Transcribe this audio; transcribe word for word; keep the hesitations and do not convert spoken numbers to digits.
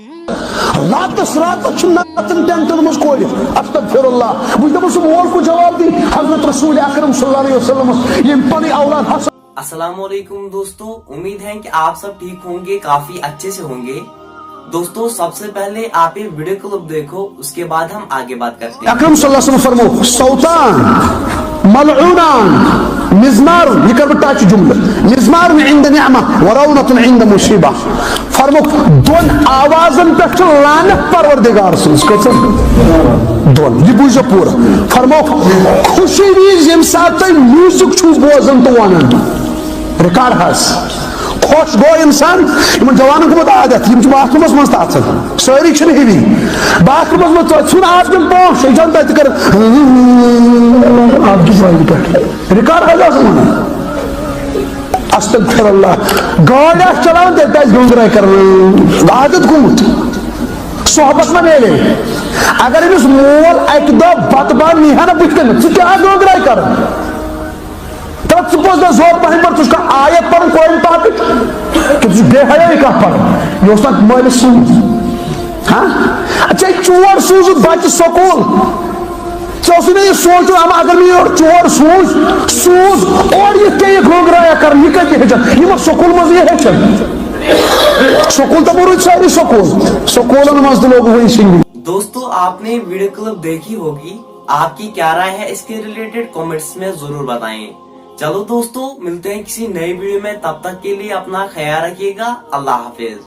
راتس راتس چھِ نژان ٹینٹن منٛز کورِ۔ استغفر اللہ۔ بہٕ چھُس دَپان، سُہ مول کوٚت جواب دی؟ حضرت رسول اکرم صلی اللہ علیہ وسلمس ییٚمۍ پنٕنۍ اولاد حسن۔ السلام علیکم دوستو، امید ہے کہ آپ سب ٹھیک ہوں گے، کافی اچھے سے ہوں گے۔ دوستو، سب سے پہلے آپ یہ ویڈیو کلپ دیکھو، اس کے بعد ہم آگے بات کرتے ہیں۔ اکرم صلی اللہ علیہ وسلم فرموو، سوتان، ملعونان، مزمار، یہ کر بہٕ ٹچ جملہٕ، مزمار عند نعمہ، ورونت عند مصیبہ۔ فرمووُکھ، دۄن آوازن پٮ۪ٹھ چھِ لعنت پروردگار سٕنٛز۔ کٔژن؟ دۄن۔ یہِ بوٗزِو پوٗرٕ۔ فرمووُکھ، خوشی وِزِ ییٚمہِ ساتہٕ تُہۍ میوٗزک چھِو بوزان تہٕ وَنان، ریکارڈ حظ۔ خۄش گوٚو اِنسان، یِمن جوانن گوٚمُت عادت، یِم چھِ باتھ روٗمس منٛز تَژان، سٲری چھِنہٕ ہِوی۔ باتھ روٗمس منٛژ ژٕ ژھُن آب دیُن پانٛژھ شےٚ جان تَتہِ کر، آب کِس رنگہِ پٮ۪ٹھ۔ ریکارڈ حظ آسان وَنان۔ استغفر اللہ۔ گاڑِ آسہِ چلاوان، تیٚلہِ تہِ آسہِ گنٛگراے کران۔ عادت گوٚمُت۔ صحبت ما میلے؟ اگر أمِس مول اَکہِ دۄہ بتہٕ بانہٕ نی ہا نہ بٕتھِ کَنہِ، ژٕ کیٛاہ گنٛگراے کران؟ تَتھ ژٕ پوٚز نہ زور پَہَن پَر، ژٕ چھُکھ آیت پَران قرآن پاکٕچ، کہِ ژٕ چھُکھ بے حیٲیی کانٛہہ پَران۔ یہِ اوس نہ مٲلِس سُنٛد۔ ہاں؟ ژےٚ چور سوٗزُتھ بَچہٕ سکوٗل۔ ژےٚ اوسُے نہ یہِ سونٛچُن، اما اگر مےٚ یورٕ چور سوٗز، سوٗز، اورٕ یِتھ کیٛاہ یہِ گنٛگرایا کَران، یہِ کَتہِ ہیٚچھن؟ یِمو سکوٗل منٛزٕے ہیٚچھن۔ سکوٗل تہٕ روٗدۍ سٲری سکوٗل۔ سکوٗلن منٛز تہِ لوگُکھ وۄنۍ سِنٛگِنٛگ۔ دوستو، آپ نے ویڈیو کلپ دیکھی ہوگی، آپ کی کیا رائے ہے اس کے ریلیٹڈ کمنٹس میں ضرور بتائیں۔ چلو دوستو، ملتے ہیں کسی نئے ویڈیو میں، تب تک کے لیے اپنا خیال رکھیے گا، اللہ حافظ۔